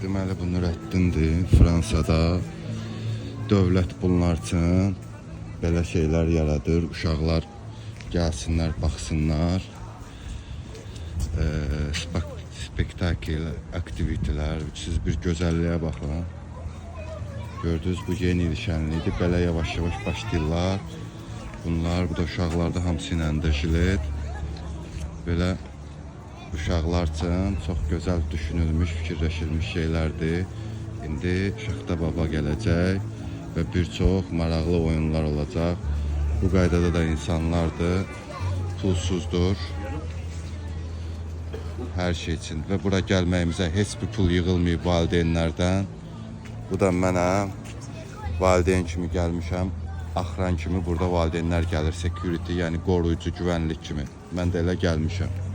Deməli bu Nurəddindir. Fransada dövlət bunlar üçün belə şeylər yaradır. Uşaqlar gəlsinlər, baxsınlar. Spektakl, aktivitelər, siz bir gözəlliyə baxın. Gördünüz, bu yeni il şənliyidir. Belə yavaş-yavaş başlayırlar. Bunlar, bu da uşaqlarda hamısı ilə jilet. Belə uşaqlar üçün çox gözəl düşünülmüş, fikirləşilmiş şeylərdir. İndi Şaxta Baba gələcək və bir çox maraqlı oyunlar olacaq. Bu qaydada da insanlardır, pulsuzdur. Hər şey üçün və bura gəlməyimizə heç bir pul yığılmayıb valideynlərdən. Bu da mənəm. Valideyn kimi gəlmişəm. Axran kimi burada valideynlər gəlir, security, yəni qoruyucu, güvənlik kimi. Mən də elə gəlmişəm.